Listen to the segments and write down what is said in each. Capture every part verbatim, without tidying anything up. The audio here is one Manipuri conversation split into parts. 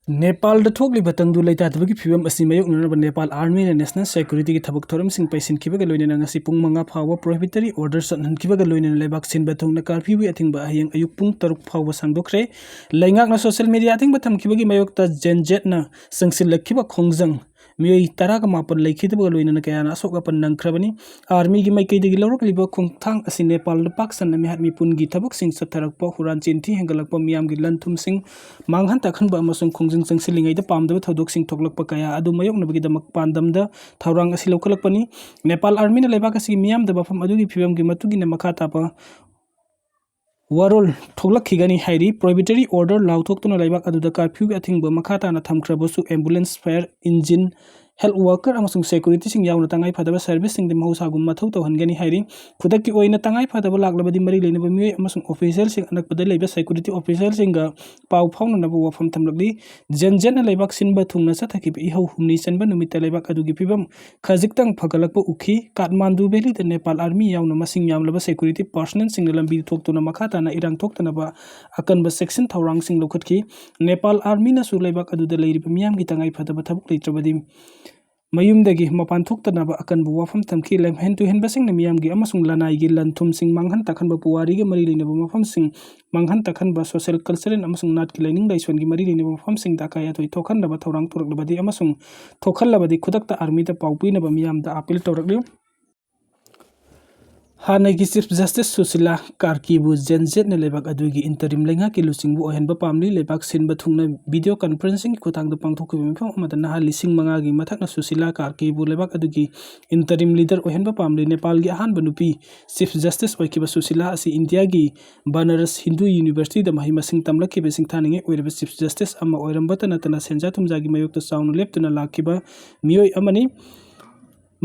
ꯅꯦꯄꯥꯜꯗ ꯊꯣꯛꯂꯤꯕ ꯇꯪꯗꯨ ꯂꯩꯇꯥꯗꯕꯒꯤ ꯐꯤꯕꯝ ꯑꯁꯤ ꯃꯥꯌꯣꯛꯅꯅꯕ ꯅꯦꯄꯥꯜ ꯑꯥꯔꯃꯤꯅ ꯅꯦꯁꯅꯦꯜ ꯁꯦꯀ꯭ꯌꯨꯔꯤꯇꯤꯒꯤ ꯊꯕꯛ ꯊꯧꯔꯝꯁꯤꯡ ꯄꯩꯁꯤꯟꯈꯤꯕꯒ ꯂꯣꯏꯅꯅ ꯉꯁꯤ ꯄꯨꯡ ꯃꯉꯥ ꯐꯥꯎꯕ ꯄ꯭ꯔꯣꯍꯤꯕꯤꯇꯔꯤ ꯑꯣꯔꯗꯔ ꯆꯠꯍꯟꯈꯤꯕꯒ ꯂꯣꯏꯅꯅ ꯂꯩꯕꯥꯛ ꯁꯤꯟꯕ ꯊꯨꯡꯅ ꯀꯥꯔꯐ꯭ꯌꯨꯒꯤ ꯑꯊꯤꯡꯕ ꯍꯌꯦꯡ ꯑꯌꯨꯛ ꯄꯨꯡ ꯇꯔꯨꯛ ꯐꯥꯎꯕ ꯁꯥꯡꯗꯣꯛꯈ꯭ꯔꯦ꯫ ꯂꯩꯉꯥꯛꯅ ꯁꯣꯁꯤꯌꯦꯜ ꯃꯤꯗꯤꯌꯥ ꯑꯊꯤꯡꯕ ꯊꯝꯈꯤꯕꯒꯤ ꯃꯥꯌꯣꯛꯇ ꯖꯦꯟꯖꯦꯠꯅ ꯆꯪꯁꯤꯜꯂꯛꯈꯤꯕ ꯈꯣꯡꯖꯪ ꯃꯤꯑꯣꯏ ꯇꯔꯥꯒ ꯃꯥꯄꯟ ꯂꯩꯈꯤꯗꯕꯒ ꯂꯣꯏꯅꯅ ꯀꯌꯥꯅ ꯑꯁꯣꯛ ꯑꯄꯟ ꯅꯪꯈ꯭ꯔꯕꯅꯤ꯫ ꯑꯥꯔꯃꯤꯒꯤ ꯃꯥꯏꯀꯩꯗꯒꯤ ꯂꯧꯔꯛꯂꯤꯕ ꯈꯣꯡꯊꯥꯡ ꯑꯁꯤ ꯅꯦꯄꯥꯜꯗ ꯄꯥꯛ ꯁꯟꯅ ꯃꯤꯍꯥꯠ ꯃꯤꯄꯨꯟꯒꯤ ꯊꯕꯛꯁꯤꯡ ꯆꯠꯊꯔꯛꯄ, ꯍꯨꯔꯥꯟ ꯆꯤꯟꯊꯤ ꯍꯦꯟꯒꯠꯂꯛꯄ, ꯃꯤꯌꯥꯝꯒꯤ ꯂꯟ ꯊꯨꯝꯁꯤꯡ ꯃꯥꯡꯍꯟ ꯇꯥꯛꯍꯟꯕ ꯑꯃꯁꯨꯡ ꯈꯣꯡꯖꯪ ꯆꯪꯁꯤꯜꯂꯤꯉꯩꯗ ꯄꯥꯝꯗꯕ ꯊꯧꯗꯣꯛꯁꯤꯡ ꯊꯣꯛꯂꯛꯄ ꯀꯌꯥ ꯑꯗꯨ ꯃꯥꯌꯣꯛꯅꯕꯒꯤꯗꯃꯛ ꯄꯥꯟꯗꯝꯗ ꯊꯧꯔꯥꯡ ꯑꯁꯤ ꯂꯧꯈꯠꯂꯛꯄꯅꯤ꯫ ꯅꯦꯄꯥꯜ ꯑꯥꯔꯃꯤꯅ ꯂꯩꯕꯥꯛ ꯑꯁꯤꯒꯤ ꯃꯤꯌꯥꯝꯗ ꯃꯐꯝ ꯑꯗꯨꯒꯤ ꯐꯤꯕꯝꯒꯤ ꯃꯇꯨꯡ ꯏꯟꯅ ꯃꯈꯥ ꯇꯥꯕ ꯋꯥꯔꯣꯜ ꯊꯣꯛꯂꯛꯈꯤꯒꯅꯤ ꯍꯥꯏꯔꯤ꯫ ꯄ꯭ꯔꯣꯍꯤꯕꯤꯇꯔꯤ ꯑꯣꯔꯗꯔ ꯂꯥꯎꯊꯣꯛꯇꯨꯅ ꯂꯩꯕꯥꯛ ꯑꯗꯨꯗ ꯀꯥꯔꯐ꯭ꯌꯨꯒꯤ ꯑꯊꯤꯡꯕ ꯃꯈꯥ ꯇꯥꯅ ꯊꯝꯈ꯭ꯔꯕꯁꯨ, ambulance, fire engine, health worker ꯑꯃꯁꯨꯡ ꯁꯦꯀ꯭ꯌꯨꯔꯤꯇꯤꯁꯤꯡ ꯌꯥꯎꯅ ꯇꯉꯥꯏ ꯐꯗꯕ ꯁꯔꯚꯤꯁꯁꯤꯡꯗꯤ ꯃꯍꯧꯁꯥꯒꯨꯝ ꯃꯊꯧ ꯇꯧꯍꯟꯒꯅꯤ ꯍꯥꯏꯔꯤ꯫ ꯈꯨꯗꯛꯀꯤ ꯑꯣꯏꯅ ꯇꯉꯥꯏ ꯐꯗꯕ ꯂꯥꯛꯂꯕꯗꯤ ꯃꯔꯤ ꯂꯩꯅꯕ ꯃꯤꯑꯣꯏ ꯑꯃꯁꯨꯡ ꯑꯣꯐꯤꯁꯤꯌꯦꯜꯁꯤꯡ ꯑꯅꯛꯄꯗ ꯂꯩꯕ ꯁꯦꯀ꯭ꯌꯨꯔꯤꯇꯤ ꯑꯣꯐꯤꯁꯤꯌꯦꯜꯁꯤꯡꯒ ꯄꯥꯎ ꯐꯥꯎꯅꯅꯕ ꯋꯥꯐꯝ ꯊꯝꯂꯛꯂꯤ꯫ ꯖꯦꯟꯖꯦꯠꯅ ꯂꯩꯕꯥꯛ ꯁꯤꯟꯕ ꯊꯨꯡꯅ ꯆꯠꯊꯈꯤꯕ ꯏꯍꯧ ꯍꯨꯝꯅꯤ ꯆꯟꯕ ꯅꯨꯃꯤꯠꯇ ꯂꯩꯕꯥꯛ ꯑꯗꯨꯒꯤ ꯐꯤꯕꯝ ꯈꯖꯤꯛꯇꯪ ꯐꯒꯠꯂꯛꯄ ꯎꯈꯤ꯫ ꯀꯥꯊꯃꯥꯟꯗꯨ ꯚꯦꯂꯤꯗ ꯅꯦꯄꯥꯜ ꯑꯥꯔꯃꯤ ꯌꯥꯎꯅ ꯃꯁꯤꯡ ꯌꯥꯝꯂꯕ ꯁꯦꯀ꯭ꯌꯨꯔꯤꯇꯤ ꯄꯥꯔꯁꯅꯦꯜꯁꯤꯡꯅ ꯂꯝꯕꯤ ꯊꯣꯛꯇꯨꯅ ꯃꯈꯥ ꯇꯥꯅ ꯏꯔꯥꯡ ꯊꯣꯛꯇꯅꯕ ꯑꯀꯟꯕ ꯆꯦꯛꯁꯤꯟ ꯊꯧꯔꯥꯡꯁꯤꯡ ꯂꯧꯈꯠꯈꯤ꯫ ꯅꯦꯄꯥꯜ ꯑꯥꯔꯃꯤꯅꯁꯨ ꯂꯩꯕꯥꯛ ꯑꯗꯨꯗ ꯂꯩꯔꯤꯕ ꯃꯤꯌꯥꯝꯒꯤ ꯇꯉꯥꯏ ꯐꯗꯕ ꯊꯕꯛ ꯂꯩꯇ꯭ꯔꯕꯗꯤ ꯃꯌꯨꯝꯗꯒꯤ ꯃꯄꯥꯟ ꯊꯣꯛꯇꯅꯕ ꯑꯀꯟꯕ ꯋꯥꯐꯝ ꯊꯝꯈꯤ꯫ ꯂꯝꯍꯦꯟ ꯇꯨꯍꯦꯟꯕꯁꯤꯡꯅ ꯃꯤꯌꯥꯝꯒꯤ ꯑꯃꯁꯨꯡ ꯂꯅꯥꯏꯒꯤ ꯂꯟ ꯊꯨꯝꯁꯤꯡ ꯃꯥꯡꯍꯟ ꯇꯥꯛꯍꯟꯕ, ꯄꯨꯋꯥꯔꯤꯒ ꯃꯔꯤ ꯂꯩꯅꯕ ꯃꯐꯝꯁꯤꯡ ꯃꯥꯡꯍꯟ ꯇꯥꯛꯍꯟꯕ, ꯁꯣꯁꯤꯌꯦꯜ ꯀꯜꯆꯔꯦꯜ ꯑꯃꯁꯨꯡ ꯅꯥꯠꯀꯤ ꯂꯥꯏꯅꯤꯡ ꯂꯥꯏꯁꯣꯟꯒꯤ ꯃꯔꯤ ꯂꯩꯅꯕ ꯃꯐꯝꯁꯤꯡꯗ ꯑꯀꯥꯏ ꯑꯇꯣꯏ ꯊꯣꯛꯍꯟꯅꯕ ꯊꯧꯔꯥꯡ ꯊꯣꯔꯛꯂꯕꯗꯤ ꯑꯃꯁꯨꯡ ꯊꯣꯛꯍꯜꯂꯕꯗꯤ ꯈꯨꯗꯛꯇ ꯑꯥꯔꯃꯤꯗ ꯄꯥꯎ ꯄꯤꯅꯕ ꯃꯤꯌꯥꯝꯗ ꯑꯥꯄꯤꯜ ꯇꯧꯔꯛꯂꯤ꯫ ꯍꯥꯟꯅꯒꯤ ꯆꯤꯐ ꯖꯁꯇꯤꯁ ꯁꯨꯁꯤꯂꯥ ꯀꯥꯔꯀꯤꯕꯨ ꯖꯦꯟꯖꯦꯠꯅ ꯂꯩꯕꯥꯛ ꯑꯗꯨꯒꯤ ꯏꯟꯇꯔꯤꯝ ꯂꯩꯉꯥꯛꯀꯤ ꯂꯨꯆꯤꯡꯕ ꯑꯣꯏꯍꯟꯕ ꯄꯥꯝꯂꯤ꯫ ꯂꯩꯕꯥꯛ ꯁꯤꯟꯕ ꯊꯨꯡꯅ ꯚꯤꯗꯤꯑꯣ ꯀꯟꯐꯔꯦꯟꯁꯤꯡꯒꯤ ꯈꯨꯠꯊꯥꯡꯗ ꯄꯥꯡꯊꯣꯛꯈꯤꯕ ꯃꯤꯐꯝ ꯑꯃꯗ ꯅꯍꯥ ꯂꯤꯁꯤꯡ ꯃꯉꯥꯒꯤ ꯃꯊꯛꯅ ꯁꯨꯁꯤꯂꯥ ꯀꯥꯔꯀꯤꯕꯨ ꯂꯩꯕꯥꯛ ꯑꯗꯨꯒꯤ ꯏꯟꯇꯔꯤꯝ ꯂꯤꯗꯔ ꯑꯣꯏꯍꯟꯕ ꯄꯥꯝꯂꯤ꯫ ꯅꯦꯄꯥꯜꯒꯤ ꯑꯍꯥꯟꯕ ꯅꯨꯄꯤ ꯆꯤꯐ ꯖꯁꯇꯤꯁ ꯑꯣꯏꯈꯤꯕ ꯁꯨꯁꯤꯂꯥ ꯑꯁꯤ ꯏꯟꯗꯤꯌꯥꯒꯤ ꯕꯅꯥꯔꯁ ꯍꯤꯟꯗꯨ ꯌꯨꯅꯤꯚꯔꯁꯤꯇꯤꯗ ꯃꯍꯩ ꯃꯁꯤꯡ ꯇꯝꯂꯛꯈꯤꯕ ꯁꯤꯡꯊꯥꯅꯤꯡꯉꯥꯏ ꯑꯣꯏꯔꯕ ꯆꯤꯐ ꯖꯁꯇꯤꯁ ꯑꯃ ꯑꯣꯏꯔꯝꯕꯇ ꯅꯠꯇꯅ ꯁꯦꯟꯖꯥ ꯊꯨꯝꯖꯥꯒꯤ ꯃꯥꯌꯣꯛꯇ ꯆꯥꯎꯅ ꯂꯦꯞꯇꯨꯅ ꯂꯥꯛꯈꯤꯕ ꯃꯤꯑꯣꯏ ꯑꯃꯅꯤ꯫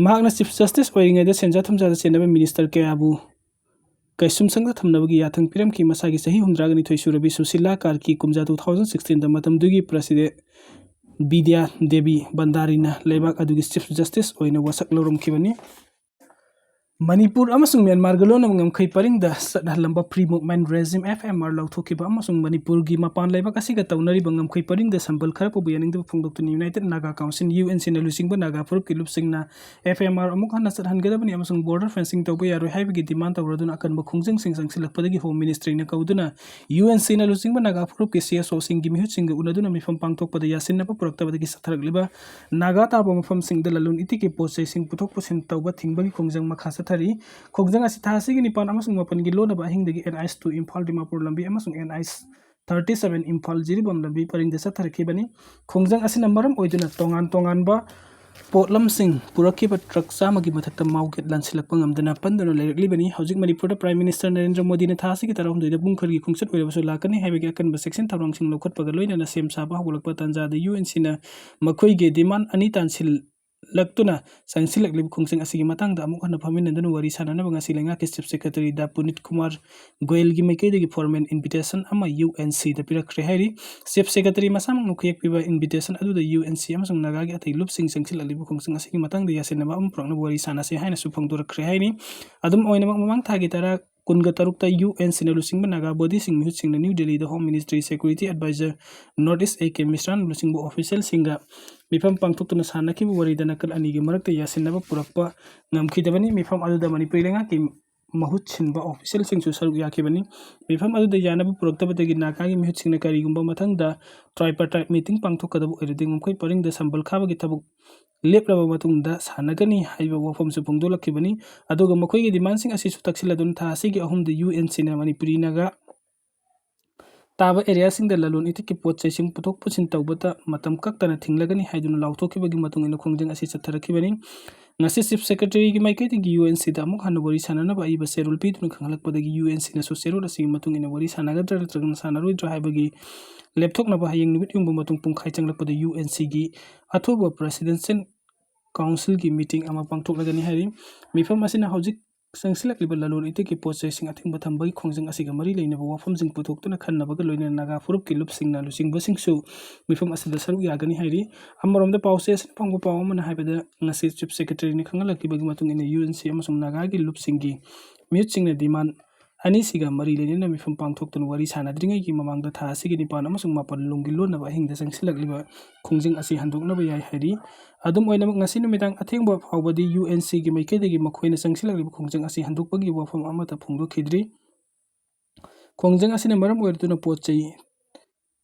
ꯃꯍꯥꯛꯅ ꯆꯤꯐ ꯖꯁꯇꯤꯁ ꯑꯣꯏꯔꯤꯉꯩꯗ ꯁꯦꯟꯖꯥ ꯊꯨꯝꯖꯥꯗ ꯆꯦꯟꯅꯕ ꯃꯤꯅꯤꯁꯇꯔ ꯀꯌꯥꯕꯨ ꯀꯩꯁꯨꯝꯁꯪꯗ ꯊꯝꯅꯕꯒꯤ ꯌꯥꯊꯪ ꯄꯤꯔꯝꯈꯤ꯫ ꯃꯁꯥꯒꯤ ꯆꯍꯤ ꯍꯨꯝꯗ꯭ꯔꯥꯒ ꯅꯤꯊꯣꯏ ꯁꯨꯔꯕꯤ ꯁꯨꯁꯤꯂꯥ ꯀꯥꯔꯀꯤ ꯀꯨꯝꯖꯥ two thousand sixteenꯗ ꯃꯇꯝꯗꯨꯒꯤ ꯄ꯭ꯔꯁꯤꯗꯦꯟ ꯕꯤꯗ꯭ꯌꯥ ꯗꯦꯕꯤ ꯚꯟꯗꯥꯔꯤꯅ ꯂꯩꯕꯥꯛ ꯑꯗꯨꯒꯤ ꯆꯤꯐ ꯖꯁꯇꯤꯁ ꯑꯣꯏꯅ ꯋꯥꯁꯛ ꯂꯧꯔꯝꯈꯤꯕꯅꯤ꯫ ꯃꯅꯤꯄꯨꯔ ꯑꯃꯁꯨꯡ ꯃ꯭ꯌꯥꯟꯃꯥꯔꯒ ꯂꯣꯟꯅꯕ ꯉꯝꯈꯩ ꯄꯔꯤꯡꯗ ꯆꯠꯍꯜꯂꯝꯕ Free Movement Regime, F M R, ꯂꯧꯊꯣꯛꯈꯤꯕ ꯑꯃꯁꯨꯡ ꯃꯅꯤꯄꯨꯔꯒꯤ ꯃꯄꯥꯟ ꯂꯩꯕꯥꯛ ꯑꯁꯤꯒ ꯇꯧꯅꯔꯤꯕ ꯉꯝꯈꯩ ꯄꯔꯤꯡꯗ ꯁꯝꯕꯜ ꯈꯔ ꯄꯨꯕ ꯌꯥꯅꯤꯡꯗꯕ ꯐꯣꯡꯗꯣꯛꯇꯨꯅ United Naga Council, U N C, ꯅ ꯂꯨꯆꯤꯡꯕ ꯅꯥꯒꯥ ꯐꯨꯔꯨꯞꯀꯤ ꯂꯨꯞꯁꯤꯡꯅ F M R ꯑꯃꯨꯛ ꯍꯟꯅ ꯆꯠꯍꯟꯒꯗꯕꯅꯤ ꯑꯃꯁꯨꯡ border fencing ꯇꯧꯕ ꯌꯥꯔꯣꯏ ꯍꯥꯏꯕꯒꯤ demand ꯇꯧꯔꯗꯨꯅ ꯑꯀꯟꯕ ꯈꯣꯡꯖꯪꯁꯤꯡ ꯆꯪꯁꯤꯜꯂꯛꯄꯗꯒꯤ Home Ministry ꯅ ꯀꯧꯗꯨꯅ U N C ꯅ ꯂꯨꯆꯤꯡꯕ ꯅꯥꯒꯥ ꯐꯨꯔꯨꯞꯀꯤ C S O ꯁꯤꯡꯒꯤ ꯃꯤꯍꯨꯠꯁꯤꯡꯒ ꯎꯅꯗꯨꯅ ꯃꯤꯐꯝ ꯄꯥꯡꯊꯣꯛꯄꯗ ꯌꯥꯁꯤꯟꯅꯕ ꯄꯨꯔꯛꯇꯕꯗꯒꯤ ꯆꯠꯊꯔꯛꯂꯤꯕ ꯅꯥꯒꯥ ꯇꯥꯕ ꯃꯐꯝꯁꯤꯡꯗ ꯂꯂꯣꯟ ꯏꯇꯤꯛꯀꯤ ꯄꯣꯠ ꯆꯩꯁꯤꯡ ꯄꯨꯊꯣꯛ ꯄꯨꯁꯤꯟ ꯇꯧꯕ ꯊꯤꯡꯕꯒꯤ ꯈꯣꯡꯖꯪ ꯃꯈꯥ ꯆꯠꯊꯔꯤ꯫ ꯈꯣꯡꯖꯪ ꯑꯁꯤ ꯊꯥ ꯑꯁꯤꯒꯤ ꯅꯤꯄꯥꯟ ꯑꯃꯁꯨꯡ ꯃꯥꯄꯟꯒꯤ ꯂꯣꯟꯅꯕ ꯑꯍꯤꯡꯗꯒꯤ N H two Imphal Dimapur ꯂꯝꯕꯤ ꯑꯃꯁꯨꯡ N H thirty seven Imphal Jiribam ꯂꯝꯕꯤ ꯄꯔꯤꯡꯗ ꯆꯠꯊꯔꯛꯈꯤꯕꯅꯤ꯫ ꯈꯣꯡꯖꯪ ꯑꯁꯤꯅ ꯃꯔꯝ ꯑꯣꯏꯗꯨꯅ ꯇꯣꯉꯥꯟ ꯇꯣꯉꯥꯟꯕ ꯄꯣꯠꯂꯝꯁꯤꯡ ꯄꯨꯔꯛꯈꯤꯕ ꯇ꯭ꯔꯛ ꯆꯥꯝꯃꯒꯤ ꯃꯊꯛꯇ ꯃꯥꯎꯒꯦꯠ ꯂꯥꯟꯁꯤꯜꯂꯛꯄ ꯉꯝꯗꯅ ꯄꯟꯗꯨꯅ ꯂꯩꯔꯛꯂꯤꯕꯅꯤ꯫ ꯍꯧꯖꯤꯛ ꯃꯅꯤꯄꯨꯔꯗ Prime Minister ꯅꯔꯦꯟꯗ꯭ꯔ ꯃꯣꯗꯤꯅ ꯊꯥ ꯑꯁꯤꯒꯤ ꯇꯔꯥꯍꯨꯝꯗꯣꯏꯗ ꯄꯨꯡ ꯈꯔꯒꯤ ꯈꯣꯡꯆꯠ ꯑꯣꯏꯔꯕꯁꯨ ꯂꯥꯛꯀꯅꯤ ꯍꯥꯏꯕꯒꯤ ꯑꯀꯟꯕ ꯆꯦꯛꯁꯤꯟ ꯊꯧꯔꯥꯡꯁꯤꯡ ꯂꯧꯈꯠꯄꯒ ꯂꯣꯏꯅꯅ ꯁꯦꯝ ꯁꯥꯕ ꯍꯧꯒꯠꯂꯛꯄ ꯇꯥꯟꯖꯥꯗ U N C ꯅ ꯃꯈꯣꯏꯒꯤ demand ꯑꯅꯤ ꯇꯥꯟꯁꯤꯜꯂꯛꯇꯨꯅ ꯆꯪꯁꯤꯜꯂꯛꯂꯤꯕ ꯈꯣꯡꯖꯪ ꯑꯁꯤꯒꯤ ꯃꯇꯥꯡꯗ ꯑꯃꯨꯛ ꯍꯟꯅ ꯐꯝꯃꯤꯟꯅꯗꯨꯅ ꯋꯥꯔꯤ ꯁꯥꯟꯅꯅꯕ ꯉꯁꯤ ꯂꯩꯉꯥꯛꯀꯤ Chief Secretary ꯗꯥ ꯄꯨꯅꯤꯠ ꯀꯨꯃꯥꯔ ꯒꯣꯌꯜꯒꯤ ꯃꯥꯏꯀꯩꯗꯒꯤ formal invitation ꯑꯃ U N C ꯗ ꯄꯤꯔꯛꯈ꯭ꯔꯦ ꯍꯥꯏꯔꯤ꯫ Chief Secretary ꯃꯁꯥꯃꯛꯅ ꯈꯨꯌꯦꯛ ꯄꯤꯕ invitation ꯑꯗꯨꯗ U N C ꯑꯃꯁꯨꯡ ꯅꯥꯒꯥꯒꯤ ꯑꯇꯩ ꯂꯨꯞꯁꯤꯡ ꯆꯪꯁꯤꯜꯂꯛꯂꯤꯕ ꯈꯣꯡꯖꯪ ꯑꯁꯤꯒꯤ ꯃꯇꯥꯡꯗ ꯌꯥꯁꯤꯟꯅꯕ ꯑꯃ ꯄꯨꯔꯛꯅꯕ ꯋꯥꯔꯤ ꯁꯥꯟꯅꯁꯤ ꯍꯥꯏꯅꯁꯨ ꯐꯣꯡꯗꯣꯔꯛꯈ꯭ꯔꯦ ꯍꯥꯏꯔꯤ꯫ ꯑꯗꯨꯝ ꯑꯣꯏꯅꯃꯛ, ꯃꯃꯥꯡ ꯊꯥꯒꯤ ꯇꯔꯥ, ꯀꯨꯟꯒ ꯇꯔꯨꯛꯇ U N C ꯅ ꯂꯨꯆꯤꯡꯕ ꯅꯥꯒꯥ body ꯁꯤꯡ ꯃꯤꯍꯨꯠꯁꯤꯡꯅ New Delhi the Home Ministry Security Advisor North East A K ꯃꯤꯁ꯭ꯔꯥꯅ ꯂꯨꯆꯤꯡꯕ official ꯁꯤꯡꯒ ꯃꯤꯐꯝ ꯄꯥꯡꯊꯣꯛꯇꯨꯅ ꯁꯥꯟꯅꯈꯤꯕ ꯋꯥꯔꯤꯗ ꯅꯥꯀꯜ ꯑꯅꯤꯒꯤ ꯃꯔꯛꯇ ꯌꯥꯁꯤꯟꯅꯕ ꯄꯨꯔꯛꯄ ꯉꯝꯈꯤꯗꯕꯅꯤ꯫ ꯃꯤꯐꯝ ꯑꯗꯨꯗ ꯃꯅꯤꯄꯨꯔꯤ ꯂꯩꯉꯥꯛꯀꯤ ꯃꯍꯨꯠ ꯁꯤꯟꯕ official ꯁꯤꯡꯁꯨ ꯁꯔꯨꯛ ꯌꯥꯈꯤꯕꯅꯤ꯫ ꯃꯤꯐꯝ ꯑꯗꯨꯗ ꯌꯥꯅꯕ ꯄꯨꯔꯛꯇꯕꯗꯒꯤ ꯅꯥꯒꯥꯒꯤ ꯃꯤꯍꯨꯠꯁꯤꯡꯅ ꯀꯔꯤꯒꯨꯝꯕ ꯃꯊꯪꯗ tripartite meeting ꯄꯥꯡꯊꯣꯛꯀꯗꯕ ꯑꯣꯏꯔꯗꯤ ꯉꯝꯈꯩ ꯄꯔꯤꯡꯗ ꯁꯝꯕꯜ ꯈꯥꯕꯒꯤ ꯊꯕꯛ ꯂꯦꯞꯂꯕ ꯃꯇꯨꯡꯗ ꯁꯥꯟꯅꯒꯅꯤ ꯍꯥꯏꯕ ꯋꯥꯐꯝꯁꯨ ꯐꯣꯡꯗꯣꯛꯂꯛꯈꯤꯕꯅꯤ꯫ ꯑꯗꯨꯒ ꯃꯈꯣꯏꯒꯤ demand ꯁꯤꯡ ꯑꯁꯤꯁꯨ ꯇꯛꯁꯤꯜꯂꯗꯨꯅ ꯊꯥ ꯑꯁꯤꯒꯤ ꯑꯍꯨꯝꯗ U N C ꯅ ꯃꯅꯤꯄꯨꯔꯤ ꯅꯥꯒꯥ ꯇꯥꯕ area ꯁꯤꯡꯗ ꯂꯂꯣꯟ ꯏꯇꯤꯛꯀꯤ ꯄꯣꯠ ꯆꯩꯁꯤꯡ ꯄꯨꯊꯣꯛ ꯄꯨꯁꯤꯟ ꯇꯧꯕꯗ ꯃꯇꯝ ꯀꯛꯇꯅ ꯊꯤꯡꯂꯒꯅꯤ ꯍꯥꯏꯗꯨꯅ ꯂꯥꯎꯊꯣꯛꯈꯤꯕꯒꯤ ꯃꯇꯨꯡ ꯏꯟꯅ ꯈꯣꯡꯖꯪ ꯑꯁꯤ ꯆꯠꯊꯔꯛꯈꯤꯕꯅꯤ꯫ ꯉꯁꯤ Chief Secretary ꯒꯤ ꯃꯥꯏꯀꯩꯗꯒꯤ U N C ꯗ ꯑꯃꯨꯛ ꯍꯟꯅ ꯋꯥꯔꯤ ꯁꯥꯟꯅꯅꯕ ꯑꯏꯕ ꯆꯦꯔꯣꯜ ꯄꯤꯗꯨꯅ ꯈꯪꯍꯜꯂꯛꯄꯗꯒꯤ U N C ꯅꯁꯨ ꯆꯦꯔꯣꯜ ꯑꯁꯤꯒꯤ ꯃꯇꯨꯡ ꯏꯟꯅ ꯋꯥꯔꯤ ꯁꯥꯟꯅꯒꯗ꯭ꯔꯥ ꯅꯠꯇ꯭ꯔꯒꯅ ꯁꯥꯟꯅꯔꯣꯏꯗ꯭ꯔꯥ ꯍꯥꯏꯕꯒꯤ ꯂꯦꯞꯊꯣꯛꯅꯕ ꯍꯌꯦꯡ ꯅꯨꯃꯤꯠ ꯌꯨꯡꯕ ꯃꯇꯨꯡ ꯄꯨꯡꯈꯥꯏ ꯆꯪꯂꯛꯄꯗ U N C ꯒꯤ ꯑꯊꯨꯕ Presidential Council ꯒꯤ meeting ꯑꯃ ꯄꯥꯡꯊꯣꯛꯂꯒꯅꯤ ꯍꯥꯏꯔꯤ꯫ ꯃꯤꯐꯝ ꯑꯁꯤꯅ ꯍꯧꯖꯤꯛ ꯆꯪꯁꯤꯜꯂꯛꯂꯤꯕ ꯂꯂꯣꯟ ꯏꯇꯤꯛꯀꯤ ꯄꯣꯠ ꯆꯩꯁꯤꯡ ꯑꯊꯤꯡꯕ ꯊꯝꯕꯒꯤ ꯈꯣꯡꯖꯪ ꯑꯁꯤꯒ ꯃꯔꯤ ꯂꯩꯅꯕ ꯋꯥꯐꯝꯁꯤꯡ ꯄꯨꯊꯣꯛꯇꯨꯅ ꯈꯟꯅꯕꯒ ꯂꯣꯏꯅꯅ ꯅꯥꯒꯥ ꯐꯨꯔꯨꯞꯀꯤ ꯂꯨꯞꯁꯤꯡꯅ ꯂꯨꯆꯤꯡꯕꯁꯤꯡꯁꯨ ꯃꯤꯐꯝ ꯑꯁꯤꯗ ꯁꯔꯨꯛ ꯌꯥꯒꯅꯤ ꯍꯥꯏꯔꯤ꯫ ꯑꯃꯔꯣꯝꯗ ꯄꯥꯎꯆꯦ ꯑꯁꯤꯅ ꯐꯪꯕ ꯄꯥꯎ ꯑꯃꯅ ꯍꯥꯏꯕꯗ, ꯉꯁꯤ ꯆꯤꯐ ꯁꯦꯀ꯭ꯔꯦꯇꯔꯤꯅ ꯈꯪꯍꯜꯂꯛꯈꯤꯕꯒꯤ ꯃꯇꯨꯡ ꯏꯟꯅ ꯌꯨ ꯑꯦꯟ ꯁꯤ ꯑꯃꯁꯨꯡ ꯅꯥꯒꯥꯒꯤ ꯂꯨꯞꯁꯤꯡꯒꯤ ꯃꯤꯍꯨꯠꯁꯤꯡꯅ ꯗꯤꯃꯥꯟ ꯑꯅꯤꯁꯤꯒ ꯃꯔꯤ ꯂꯩꯅꯅ ꯃꯤꯐꯝ ꯄꯥꯡꯊꯣꯛꯇꯨꯅ ꯋꯥꯔꯤ ꯁꯥꯟꯅꯗ꯭ꯔꯤꯉꯩꯒꯤ ꯃꯃꯥꯡꯗ ꯊꯥ ꯑꯁꯤꯒꯤ ꯅꯤꯄꯥꯟ ꯑꯃꯁꯨꯡ ꯃꯥꯄꯟ ꯂꯣꯝꯒꯤ ꯂꯣꯟꯅꯕ ꯑꯍꯤꯡꯗ ꯆꯪꯁꯤꯜꯂꯛꯂꯤꯕ ꯈꯣꯡꯖꯪ ꯑꯁꯤ ꯍꯟꯗꯣꯛꯅꯕ ꯌꯥꯏ ꯍꯥꯏꯔꯤ꯫ ꯑꯗꯨꯝ ꯑꯣꯏꯅꯃꯛ, ꯉꯁꯤ ꯅꯨꯃꯤꯗꯥꯡ ꯑꯊꯦꯡꯕ ꯐꯥꯎꯕꯗꯤ ꯌꯨ ꯑꯦꯟ ꯁꯤꯒꯤ ꯃꯥꯏꯀꯩꯗꯒꯤ ꯃꯈꯣꯏꯅ ꯆꯪꯁꯤꯜꯂꯛꯂꯤꯕ ꯈꯣꯡꯖꯪ ꯑꯁꯤ ꯍꯟꯗꯣꯛꯄꯒꯤ ꯋꯥꯐꯝ ꯑꯃꯠꯇ ꯐꯣꯡꯗꯣꯛꯈꯤꯗ꯭ꯔꯤ꯫ ꯈꯣꯡꯖꯪ ꯑꯁꯤꯅ ꯃꯔꯝ ꯑꯣꯏꯔꯗꯨꯅ ꯄꯣꯠ ꯆꯩ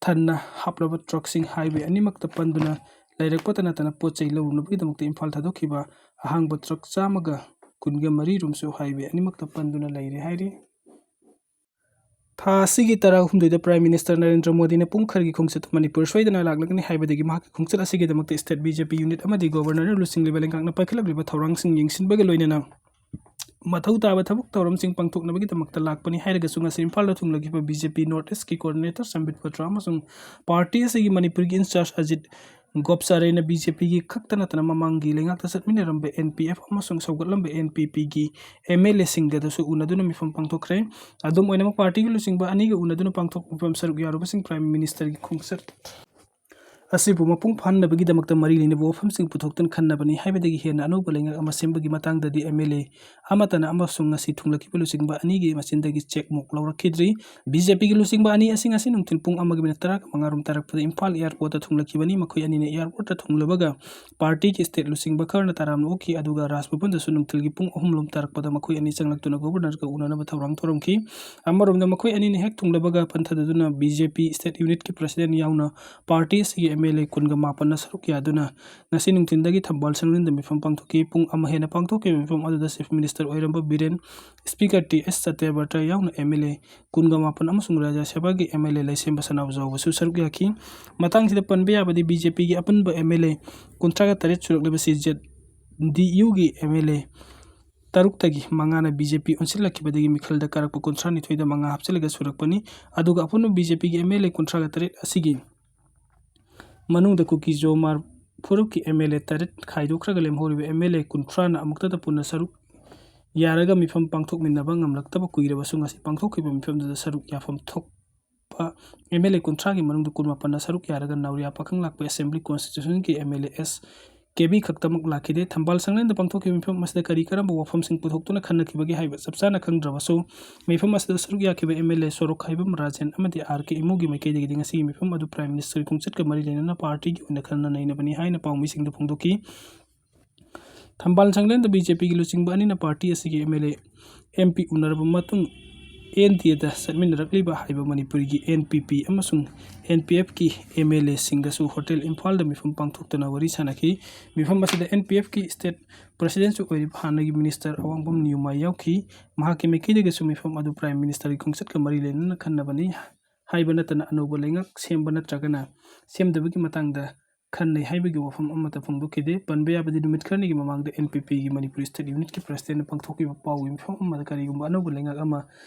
ꯊꯟꯅ ꯍꯥꯞꯂꯕ ꯇ꯭ꯔꯛꯁꯤꯡ ꯍꯥꯏꯋꯦ ꯑꯅꯤꯃꯛꯇ ꯄꯟꯗꯨꯅ ꯂꯩꯔꯛꯄꯇ ꯅꯠꯇꯅ ꯄꯣꯠ ꯆꯩ ꯂꯧꯔꯨꯅꯕꯒꯤꯗꯃꯛꯇ ꯏꯝꯐꯥꯜ ꯊꯥꯗꯣꯛꯈꯤꯕ ꯑꯍꯥꯡꯕ ꯇ꯭ꯔꯛ ꯆꯥꯝꯃꯒ ꯀꯨꯟꯒ ꯃꯔꯤ ꯔꯣꯝꯁꯨ ꯍꯥꯏꯋꯦ ꯑꯅꯤꯃꯛꯇ ꯄꯟꯗꯨꯅ ꯂꯩꯔꯦ ꯍꯥꯏꯔꯤ꯫ ꯊꯥ ꯑꯁꯤꯒꯤ ꯇꯔꯥꯍꯨꯝꯗꯣꯏꯗ ꯄ꯭ꯔꯥꯏꯝ ꯃꯤꯅꯤꯁꯇꯔ ꯅꯔꯦꯟꯗ꯭ꯔ ꯃꯣꯗꯤꯅ ꯄꯨꯡ ꯈꯔꯒꯤ ꯈꯣꯡꯆꯠꯇ ꯃꯅꯤꯄꯨꯔ ꯁꯣꯏꯗꯅ ꯂꯥꯛꯂꯒꯅꯤ ꯍꯥꯏꯕꯗꯒꯤ ꯃꯍꯥꯛꯀꯤ ꯈꯣꯡꯆꯠ ꯑꯁꯤꯒꯤꯗꯃꯛꯇ ꯁ꯭ꯇꯦꯠ ꯕꯤ ꯖꯦ ꯄꯤ ꯌꯨꯅꯤꯠ ꯑꯃꯗꯤ ꯒꯣꯕꯔꯅꯔꯅ ꯂꯨꯆꯤꯡꯂꯤꯕ ꯂꯩꯉꯥꯛꯅ ꯄꯥꯏꯈꯠꯂꯛꯂꯤꯕ ꯊꯧꯔꯥꯡꯁꯤꯡ ꯌꯦꯡꯁꯤꯟꯕꯒ ꯂꯣꯏꯅꯅ ꯃꯊꯧ ꯇꯥꯕ ꯊꯕꯛ ꯊꯧꯔꯝꯁꯤꯡ ꯄꯥꯡꯊꯣꯛꯅꯕꯒꯤꯗꯃꯛꯇ ꯂꯥꯛꯄꯅꯤ ꯍꯥꯏꯔꯒꯁꯨ, ꯉꯁꯤ ꯏꯝꯐꯥꯜꯗ ꯊꯨꯡꯂꯈꯤꯕ ꯕꯤ ꯖꯦ ꯄꯤ ꯅꯣꯔꯠ ꯏꯁꯀꯤ ꯀꯣꯑꯣꯔꯗꯤꯅꯦꯇꯔ ꯁꯝꯕꯤꯠ ꯄꯇ꯭ꯔ ꯑꯃꯁꯨꯡ ꯄꯥꯔꯇꯤ ꯑꯁꯤꯒꯤ ꯃꯅꯤꯄꯨꯔꯒꯤ ꯏꯟꯆꯥꯔꯖ ꯑꯖꯤꯠ ꯒꯣꯞꯆꯥꯔꯦꯅ ꯕꯤ ꯖꯦ ꯄꯤꯒꯤ ꯈꯛꯇ ꯅꯠꯇꯅ ꯃꯃꯥꯡꯒꯤ ꯂꯩꯉꯥꯛꯇ ꯆꯠꯃꯤꯟꯅꯔꯝꯕ ꯑꯦꯟ ꯄꯤ ꯑꯦꯐ ꯑꯃꯁꯨꯡ ꯁꯧꯒꯠꯂꯝꯕ ꯑꯦꯟ ꯄꯤ ꯄꯤꯒꯤ ꯑꯦꯝ ꯑꯦꯜ ꯑꯦꯁꯤꯡꯒꯗꯁꯨ ꯎꯅꯗꯨꯅ ꯃꯤꯐꯝ ꯄꯥꯡꯊꯣꯛꯈ꯭ꯔꯦ꯫ ꯑꯗꯨꯝ ꯑꯣꯏꯅꯃꯛ, ꯄꯥꯔꯇꯤꯒꯤ ꯂꯨꯆꯤꯡꯕ ꯑꯅꯤꯒ ꯎꯅꯗꯨꯅ ꯄꯥꯡꯊꯣꯛꯄ ꯃꯤꯐꯝ ꯁꯔꯨꯛ ꯌꯥꯔꯨꯕꯁꯤꯡ ꯄ꯭ꯔꯥꯏꯝ ꯃꯤꯅꯤꯁꯇꯔꯒꯤ ꯈꯣꯡꯆꯠ ꯑꯁꯤꯕꯨ ꯃꯄꯨꯡ ꯐꯥꯍꯟꯅꯕꯒꯤꯗꯃꯛꯇ ꯃꯔꯤ ꯂꯩꯅꯕ ꯋꯥꯐꯝꯁꯤꯡ ꯄꯨꯊꯣꯛꯇꯨꯅ ꯈꯟꯅꯕꯅꯤ ꯍꯥꯏꯕꯗꯒꯤ ꯍꯦꯟꯅ ꯑꯅꯧꯕ ꯂꯩꯉꯥꯛ ꯑꯃ ꯁꯦꯝꯕꯒꯤ ꯃꯇꯥꯡꯗꯗꯤ ꯑꯦꯝ ꯑꯦꯜ ꯑꯦ ꯑꯃꯠꯇꯅ ꯑꯃꯁꯨꯡ ꯉꯁꯤ ꯊꯨꯡꯂꯈꯤꯕ ꯂꯨꯆꯤꯡꯕ ꯑꯅꯤꯒꯤ ꯃꯆꯤꯟꯗꯒꯤ ꯆꯦꯛ ꯃꯣꯛ ꯂꯧꯔꯛꯈꯤꯗ꯭ꯔꯤ꯫ ꯕꯤ ꯖꯦ ꯄꯤꯒꯤ ꯂꯨꯆꯤꯡꯕ ꯑꯅꯤ ꯑꯁꯤ ꯉꯁꯤ ꯅꯨꯡꯊꯤꯜ ꯄꯨꯡ ꯑꯃꯒ ꯃꯤꯅꯤꯠ ꯇꯔꯥꯃꯉꯥ ꯔꯣꯝ ꯇꯥꯔꯛꯄꯗ ꯏꯝꯐꯥꯜ ꯑꯦꯌꯥꯔꯄꯣꯔꯠꯇ ꯊꯨꯡꯂꯈꯤꯕꯅꯤ꯫ ꯃꯈꯣꯏ ꯑꯅꯤꯅ ꯑꯦꯌꯥꯔꯄꯣꯔꯠꯇ ꯊꯨꯡꯂꯕꯒ ꯄꯥꯔꯇꯤꯒꯤ ꯁ꯭ꯇꯦꯠ ꯂꯨꯆꯤꯡꯕ ꯈꯔꯅ ꯇꯔꯥꯝꯅ ꯑꯣꯛꯈꯤ, ꯑꯗꯨꯒ ꯔꯥꯖ ꯚꯕꯟꯗꯁꯨ ꯅꯨꯡꯊꯤꯜꯒꯤ ꯄꯨꯡ ꯑꯍꯨꯝ ꯂꯣꯝ ꯇꯥꯔꯛꯄꯗ ꯃꯈꯣꯏ ꯑꯅꯤ ꯆꯪꯂꯛꯇꯨꯅ ꯒꯣꯕꯔꯅꯔꯒ ꯎꯅꯅꯕ ꯊꯧꯔꯥꯡ ꯇꯧꯔꯝꯈꯤ꯫ ꯑꯃꯔꯣꯝꯗ, ꯃꯈꯣꯏ ꯑꯅꯤꯅ ꯍꯦꯛ ꯊꯨꯡꯂꯕꯒ ꯄꯟꯊꯗꯨꯅ ꯕꯤ ꯖꯦ ꯄꯤ ꯁ꯭ꯇꯦꯠ ꯌꯨꯅꯤꯠꯀꯤ ꯄ꯭ꯔꯁꯤꯗꯦꯟ ꯌꯥꯎꯅ ꯄꯥꯔꯇꯤ ꯑꯁꯤꯒꯤ ꯑꯦꯝ ꯑꯦꯜ ꯑꯦ ꯀꯨꯟꯒ ꯃꯥꯄꯟꯅ ꯁꯔꯨꯛ ꯌꯥꯗꯨꯅ ꯉꯁꯤ ꯅꯨꯡꯊꯤꯜꯗꯒꯤ ꯊꯝꯕꯥꯜ ꯁꯪꯂꯦꯟꯗ ꯃꯤꯐꯝ ꯄꯥꯡꯊꯣꯛꯈꯤ꯫ ꯄꯨꯡ ꯑꯃ ꯍꯦꯟꯅ ꯄꯥꯡꯊꯣꯛꯈꯤꯕ ꯃꯤꯐꯝ ꯑꯗꯨꯗ ꯆꯤꯐ ꯃꯤꯅꯤꯁꯇꯔ ꯑꯣꯏꯔꯝꯕ ꯕꯤꯔꯦꯟ, ꯁ꯭ꯄꯤꯀꯔ ꯇꯤ ꯑꯦꯁ ꯁꯇ꯭ꯌꯕ꯭ꯔꯇ ꯌꯥꯎꯅ ꯑꯦꯝ ꯑꯦꯜ ꯑꯦ ꯀꯨꯟꯒ ꯃꯥꯄꯟ ꯑꯃꯁꯨꯡ ꯔꯥꯖ꯭ꯌ ꯁꯚꯥꯒꯤ ꯑꯦꯝ ꯑꯦꯜ ꯑꯦ ꯂꯩꯁꯦꯝꯕ ꯁꯅꯥꯖꯥꯎꯕꯁꯨ ꯁꯔꯨꯛ ꯌꯥꯈꯤ꯫ ꯃꯇꯥꯡꯁꯤꯗ ꯄꯟꯕ ꯌꯥꯕꯗꯤ, ꯕꯤ ꯖꯦ ꯄꯤꯒꯤ ꯑꯄꯨꯟꯕ ꯑꯦꯝ ꯑꯦꯜ ꯑꯦ ꯀꯨꯟꯊ꯭ꯔꯥꯒ ꯇꯔꯦꯠ ꯁꯨꯔꯛꯂꯤꯕꯁꯤ ꯖꯦ ꯗꯤ ꯌꯨꯒꯤ ꯑꯦꯝ ꯑꯦꯜ ꯑꯦ ꯇꯔꯨꯛꯇꯒꯤ ꯃꯉꯥꯅ ꯕꯤ ꯖꯦ ꯄꯤ ꯑꯣꯟꯁꯤꯜꯂꯛꯈꯤꯕꯗꯒꯤ ꯃꯤꯈꯜꯗ ꯀꯥꯔꯛꯄ ꯀꯨꯟꯊ꯭ꯔꯥꯅꯤꯊꯣꯏꯗ ꯃꯉꯥ ꯍꯥꯞꯆꯤꯜꯂꯒ ꯁꯨꯔꯛꯄꯅꯤ꯫ ꯑꯗꯨꯒ ꯑꯄꯨꯟꯕ ꯕꯤ ꯖꯦ ꯄꯤꯒꯤ ꯑꯦꯝ ꯑꯦꯜ ꯑꯦ ꯀꯨꯟꯊ꯭ꯔꯥꯒ ꯇꯔꯦꯠ ꯑꯁꯤꯒꯤ ꯃꯅꯨꯡꯗ ꯀꯨꯀꯤ ꯖꯣꯃꯥꯔ ꯐꯨꯔꯨꯞꯀꯤ ꯑꯦꯝ ꯑꯦꯜ ꯑꯦ ꯇꯔꯦꯠ ꯈꯥꯏꯗꯣꯛꯈ꯭ꯔꯒ ꯂꯦꯝꯍꯧꯔꯤꯕ ꯑꯦꯝ ꯑꯦꯜ ꯑꯦ ꯀꯨꯟꯊ꯭ꯔꯥꯅ ꯑꯃꯨꯛꯇꯗ ꯄꯨꯟꯅ ꯁꯔꯨꯛ ꯌꯥꯔꯒ ꯃꯤꯐꯝ ꯄꯥꯡꯊꯣꯛꯃꯤꯟꯅꯕ ꯉꯝꯂꯛꯇꯕ ꯀꯨꯏꯔꯕꯁꯨ ꯉꯁꯤ ꯄꯥꯡꯊꯣꯛꯈꯤꯕ ꯃꯤꯐꯝꯗꯨꯗ ꯁꯔꯨꯛ ꯌꯥꯐꯝ ꯊꯣꯛꯄ ꯑꯦꯝ ꯑꯦꯜ ꯑꯦ ꯀꯨꯟꯊ꯭ꯔꯥꯒꯤ ꯃꯅꯨꯡꯗ ꯀꯨꯟꯃꯥꯄꯟꯅ ꯁꯔꯨꯛ ꯌꯥꯔꯒ ꯅꯥꯎꯔꯤꯌꯥ ꯄꯥꯈꯪ ꯂꯥꯛꯄ ꯑꯦꯁꯦꯝꯕ꯭ꯂꯤ ꯀꯣꯟꯁꯇꯤꯇ꯭ꯌꯨꯁꯟꯒꯤ M L A S K B ꯈꯛꯇꯃꯛ ꯂꯥꯛꯈꯤꯗꯦ꯫ ꯊꯝꯕꯥꯜ ꯁꯪꯂꯦꯟꯗ ꯄꯥꯡꯊꯣꯛꯈꯤꯕ ꯃꯤꯐꯝ ꯑꯁꯤꯗ ꯀꯔꯤ ꯀꯔꯝꯕ ꯋꯥꯐꯝꯁꯤꯡ ꯄꯨꯊꯣꯛꯇꯨꯅ ꯈꯟꯅꯈꯤꯕꯒꯦ ꯍꯥꯏꯕ ꯆꯞ ꯆꯥꯅ ꯈꯪꯗ꯭ꯔꯕꯁꯨ, ꯃꯤꯐꯝ ꯑꯁꯤꯗ ꯁꯔꯨꯛ ꯌꯥꯈꯤꯕ ꯑꯦꯝ ꯑꯦꯜ ꯑꯦ ꯁꯣꯔꯣꯛꯈꯥꯏꯕꯝ ꯔꯥꯖꯦꯟ ꯑꯃꯗꯤ ꯑꯥꯔ ꯀꯦ ꯏꯃꯨꯒꯤ ꯃꯥꯏꯀꯩꯗꯒꯤꯗꯤ ꯉꯁꯤꯒꯤ ꯃꯤꯐꯝ ꯑꯗꯨ ꯄ꯭ꯔꯥꯏꯝ ꯃꯤꯅꯤꯁꯇꯔꯒꯤ ꯈꯣꯡꯆꯠꯀ ꯃꯔꯤ ꯂꯩꯅꯅ ꯄꯥꯔꯇꯤꯒꯤ ꯑꯣꯏꯅ ꯈꯟꯅ ꯅꯩꯅꯕꯅꯤ ꯍꯥꯏꯅ ꯄꯥꯎꯃꯤꯁꯤꯡꯗ ꯐꯣꯡꯗꯣꯛꯈꯤ꯫ ꯊꯝꯕꯥꯜ ꯁꯪꯂꯦꯟꯗ ꯕꯤ ꯖꯦ ꯄꯤꯒꯤ ꯂꯨꯆꯤꯡꯕ ꯑꯅꯤꯅ ꯄꯥꯔꯇꯤ ꯑꯁꯤꯒꯤ M L A, M P ꯎꯅꯔꯕ ꯃꯇꯨꯡ ꯑꯦꯟ ꯗꯤ ꯑꯦꯗ ꯆꯠꯃꯤꯟꯅꯔꯛꯂꯤꯕ ꯍꯥꯏꯕ ꯃꯅꯤꯄꯨꯔꯒꯤ ꯑꯦꯟ ꯄꯤ ꯄꯤ ꯑꯃꯁꯨꯡ ꯑꯦꯟ ꯄꯤ ꯑꯦꯐꯀꯤ ꯑꯦꯝ ꯑꯦꯜ ꯑꯦꯁꯤꯡꯒꯁꯨ ꯍꯣꯇꯦꯜ ꯏꯝꯐꯥꯜꯗ ꯃꯤꯐꯝ ꯄꯥꯡꯊꯣꯛꯇꯨꯅ ꯋꯥꯔꯤ ꯁꯥꯅꯈꯤ꯫ ꯃꯤꯐꯝ ꯑꯁꯤꯗ ꯑꯦꯟ ꯄꯤ ꯑꯦꯐꯀꯤ ꯁ꯭ꯇꯦꯠ ꯄ꯭ꯔꯁꯤꯗꯦꯟꯠꯁꯨ ꯑꯣꯏꯔꯤꯕ ꯍꯥꯟꯅꯒꯤ ꯃꯤꯅꯤꯁꯇꯔ ꯑꯋꯥꯡꯕꯝ ꯅꯤꯌꯨꯃꯥꯏ ꯌꯥꯎꯈꯤ꯫ ꯃꯍꯥꯛꯀꯤ ꯃꯥꯏꯀꯩꯗꯒꯤꯁꯨ ꯃꯤꯐꯝ ꯑꯗꯨ ꯄ꯭ꯔꯥꯏꯝ ꯃꯤꯅꯤꯁꯇꯔꯒꯤ ꯈꯣꯡꯆꯠꯀ ꯃꯔꯤ ꯂꯩꯅꯅ ꯈꯟꯅꯕꯅꯤ ꯍꯥꯏꯕ ꯅꯠꯇꯅ ꯑꯅꯧꯕ ꯂꯩꯉꯥꯛ ꯁꯦꯝꯕ ꯅꯠꯇ꯭ꯔꯒꯅ ꯁꯦꯝꯗꯕꯒꯤ ꯃꯇꯥꯡꯗ ꯈꯟꯅꯩ ꯍꯥꯏꯕꯒꯤ ꯋꯥꯐꯝ ꯑꯃꯠꯇ ꯐꯣꯡꯗꯣꯛꯈꯤꯗꯦ꯫ ꯄꯟꯕ ꯌꯥꯕꯗꯤ ꯅꯨꯃꯤꯠ ꯈꯔꯅꯤꯒꯤ ꯃꯃꯥꯡꯗ ꯑꯦꯟ ꯄꯤ ꯄꯤꯒꯤ ꯃꯅꯤꯄꯨꯔꯤ ꯁ꯭ꯇꯦꯠ ꯌꯨꯅꯤꯠꯀꯤ ꯄ꯭ꯔꯁꯤꯗꯦꯟꯠꯅ ꯄꯥꯡꯊꯣꯛꯈꯤꯕ ꯄꯥꯎꯒꯤ ꯃꯤꯐꯝ ꯑꯃꯗ ꯀꯔꯤꯒꯨꯝꯕ ꯑꯅꯧꯕ ꯂꯩꯉꯥꯛ ꯑꯃ